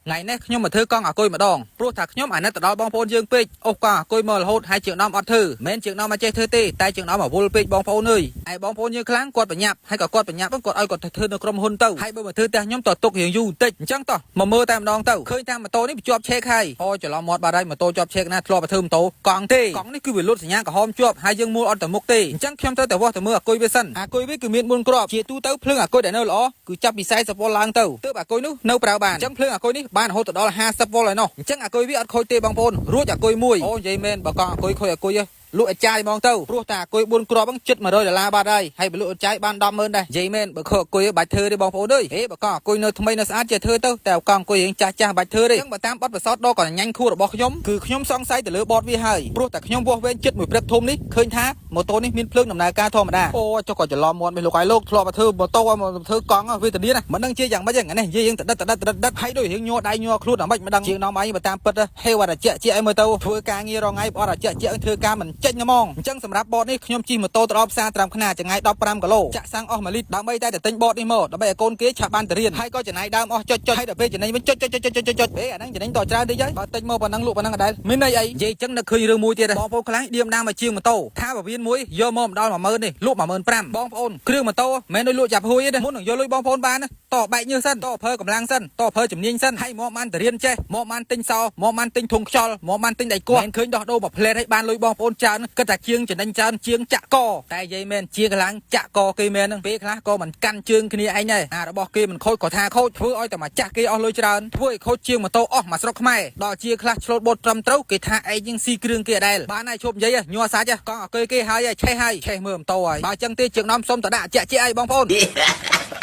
ថ្ងៃនេះខ្ញុំមកធ្វើកង់អាគុយម្ដងព្រោះថាខ្ញុំអាណិតទៅដល់បងប្អូនយើងពេកអូសកង់អាគុយមករហូតហើយជាងដំអត់ធ្វើមិនជាងដំមកចេះធ្វើទេតែជាងដំមកវល់ពេកបងប្អូនអើយឯបងប្អូនយើងខ្លាំងគាត់បញ្ញាប់ហើយក៏គាត់បញ្ញាប់គាត់ឲ្យគាត់ទៅធ្វើនៅក្រុមហ៊ុនទៅហើយបើមកធ្វើផ្ទះខ្ញុំតទុករៀងយូរបន្តិចអញ្ចឹងតោះមកមើលតែម្ដងទៅឃើញថាម៉ូតូនេះជាប់ឆេកហើយអូច្រឡំមាត់បាត់ហើយម៉ូតូជាប់ឆេកណាធ្លាប់មកធ្វើម៉ូតូកង់ទេកង់នេះគឺវាលុតសញ្ញាក្រហមជាប់ហើយយើងមួលអត់ទៅមុខទេអញ្ចឹងខ្ញុំត្រូវតែវាស់ទៅមើលអាគុយវាសិនអាគុយវាគឺមាន4គ្រាប់ជាទូទៅភ្លើងអាគុយដែលនៅល្អគឺចាប់ពី40វ៉ុលឡើងទៅទើបអាគុយនោះនៅប្រើបានអញ្ចឹងភ្លើងអាគុយនេះបានរហូតដល់50វ៉ុលហើយនោះអញ្ចឹងអាគុយវាអត់ខូចទេបងប្អូនរួចអាគុយមួយអូនិយាយមែនបើកង់អាគុយខូចអាគុយលក់ឲ្យចាយហ្មងទៅព្រោះតែអាគុយ4គ្រាប់ហ្នឹងជិត100ដុល្លារបាត់ហើយហើយបើលក់ឲ្យចាយបាន100000ដែរនិយាយមែនបើខូចអាគុយបាច់ធ្វើទេបងប្អូនអើយហេបើកង់អាគុយនៅថ្មីនៅស្អាតចេះធ្វើទៅតែកង់អាគុយរៀងចាស់ចាស់បាច់ធ្វើទេអញ្ចឹងបើតាមបទពិសោធន៍ដ៏កញ្ញាញ់ខួររបស់ខ្ញុំគឺខ្ញុំសង្ស័យទៅលើបតវាហើយព្រោះតែខ្ញុំវាស់វែងចិត្តមួយព្រឹកធំនេះឃើញថាម៉ូតូនេះមានភ្លើងដំណើរការធម្មតាអូចុះក៏ច្រឡំមាត់មិនលោកឲ្យលោកធ្លាប់មកធ្វើម៉ូតូឲ្យមកធ្វើកង់វេទនាណាមិនដឹងជាយ៉ាងម៉េចហ្នឹងនេះនិយាយយើងតដិតតដិតតដិតហើយដូចរៀងញ័រដៃញ័រខ្លួនអាម៉េចមិនដឹងជាងនាំឯងបើតាមពិតហេវអត់ជាជាឲ្យមើលទៅធ្វើការងាររងថ្ងៃអត់ជាជាធ្វើការមិនចេញហ្មងអញ្ចឹងសម្រាប់បតនេះខ្ញុំជិះម៉ូតូទៅដល់ផ្សារត្រាំខ្នាចម្ងាយ15គីឡូចាក់សាំងអស់1លីត្រដើម្បីតែទៅទិញបតនេះមកដើម្បីឲ្យកូនគេឆាប់បានទៅរៀនហើយក៏ចំណាយដើមអស់ចុចចុចហើយដល់ពេលចំណេញវិញចុចចុចចុចចុចចុចចុចហេអាហ្នឹងចំណេញតច្រើនតិចហើយបើទិញមកប៉ុណ្ណឹងលក់ប៉ុណ្ណឹងអត់ដែលមានន័យអីនិយាយចឹងនឹកឃើញរឿងមួយទៀតបងប្អូនខ្លះឌៀមដាមមកជាងម៉ូតូថាបើវានមួយយកមកមិនដល់10000នេះលក់15000បងប្អូនគ្រឿងម៉ូតូមិនមែនដូចលក់ចាប់ហួយទេមុននឹងយកលុយបងប្អូនបានតបែកញើសសិនតប្រើកម្លាំងសិនតប្រើជំនាញសិនហើយមកបានទៅរៀនចេះមកបានទិញសោមកបានទិញធុងខ្យល់មកបានទិញដៃគោះមិនឃើញដោះដូរមួយផ្លែតឲ្យបានលុយបងប្អូនច្រើនគិតថាជាងចំណេញច្រើនជាងចាក់កតែនិយាយមែនជាកម្លាំងចាក់កគេមែនហ្នឹងពេលខ្លះក៏មិនកាន់ជើងគ្នាឯងដែរអារបស់គេមិនខូចក៏ថាខូចធ្វើឲ្យតែម្ចាស់គេអស់លុយច្រើនធ្វើឲ្យខូចជាងម៉ូតូអស់មួយស្រុកខ្មែរដល់ជាខ្លះឆ្លូតបត់ត្រឹមត្រូវគេថាឯងយើងស៊ីគ្រឿងគេអដែលបានហើយឈប់និយាយញ័រសាច់កង់អកេគេហើយឆេះហើយឆេះមើលម៉ូតូហើយបើចឹងទេជាងនាំសុំតដាក់ជាក់ជាអីបងប្អូន។